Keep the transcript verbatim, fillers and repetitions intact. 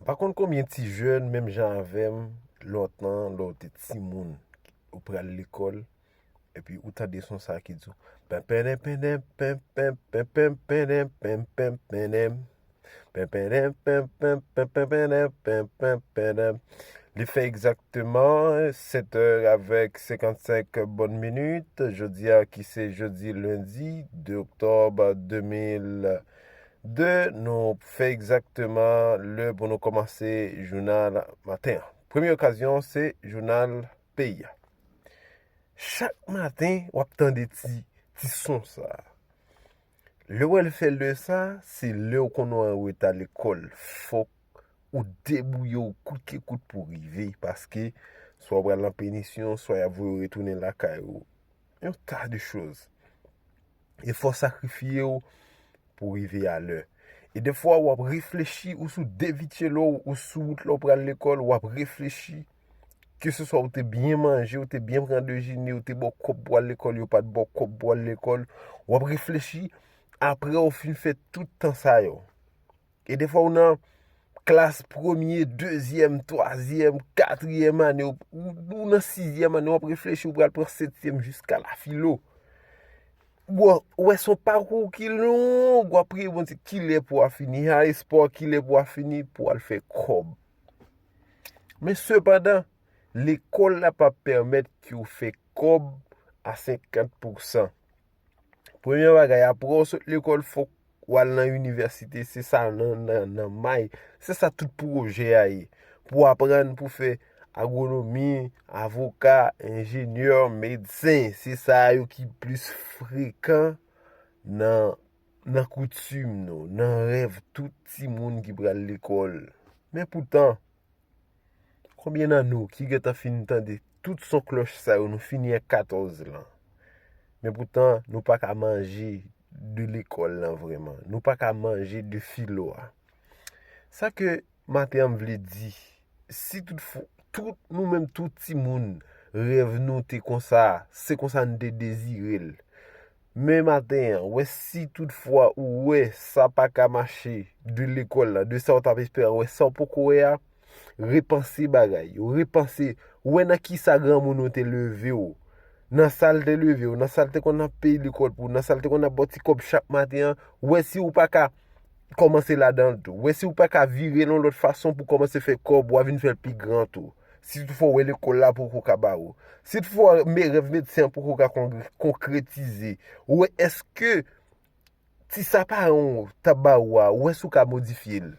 Pa konn konbyen ti jèn, menm jan avè m, lontan, lè w te timoun, ou pral lekòl, epi ou tande son sa ki di w, penpenenpenenp, penpenp, penpenpenenp, penpenpenenp, penpenenp, penpenp, penpenpenenp, penpenpenenp. Li fè egzakteman sèt è avèk senkannsenk bòn minit. Jodi a, ki se jodi lendi de oktòb de mil de, nou fè egzakteman lè pou nou kòmanse jounal maten an. Premye okazyon, se jounal peyi a. Chak maten, w ap tande ti, ti son sa a. Lè w wè l fè lè sa, se lè w konnen w an reta lekòl. Fòk ou debouye w kout ke kout pou w rive, paske swa w pral nan pinisyon, swa y ap voye w retounen lakay ou. Yon ta de choz. E fò w sakrifye w pou w rive alè. E defwa, w ap reflechi, ou sou devityelo w, ou sou wout la w pral lekòl, w ap reflechi. Keseswa ou te byen manje, ou te byen pran dejene, ou te ba w kòb pou w al lekòl, yo pa t ba w kòb pou w al lekòl, w ap reflechi apre w fin fè tout tan sa yo. E defwa ou nan klas premye, dezyèm, twazyèm, katriyèm ane, ou, ou nan sizyèm ane, w ap reflechi, ou pral pran setyèm jiska la filo. Bon, ou wè se yon pakou ki long, w ap priye Bondye kilè pou w a fini, a espwa kilè pou w a fini, pou w al fè kòb. Men sepandan, lekòl la p ap pèmèt ke w fè kòb a senkant pousan. Premye bagay, apre w sot lekòl, fòk w al nan inivèsite, se sa nan, nan, nan may, se sa tout pwojè a ye. Pou w aprann pou fè agwonomi, avoka, enjenyè, medsen, se sa yo ki plis frekan nan, nan koutim nou, nan rèv tout timoun ki pral lekòl. Men poutan, konbyen nan nou ki gentan fin tande tout son klòch sa yo, nou fini an katòz lan? Men poutan, nou pa ka manje de lekòl lan vrèman. Nou pa ka manje de filo a. Sa ke maten an m vle di, si tout fo-, tout nou menm, tout timoun, rèv nou te konsa, se konsa n te dezire l. Men maten an, wè si toutfwa ou wè sa pa ka mache de lekòl la, de sa w t ap espere, wè sa w poko wè a, repanse bagay yo, repanse, wè nan kisa granmoun ou te leve w, nan sa l te leve w, nan sa l te konn ap peye lekòl pou ou, nan sa l te konn ap ba w ti kòb chak maten an, wè si ou pa ka kòmanse ladan l tou. Wè si ou pa ka vire l yon lòt fason pou kòmanse fè kòb, w a vin fè l pi gran tou. Si toutfwa w wè lekòl la poko ka ba ou. Si toutfwa me-, rèv medsen an poko ka kon-, konkretize. Ou wè èske ti sa paran w t ap ba ou a, ou wè si w ka modifye l.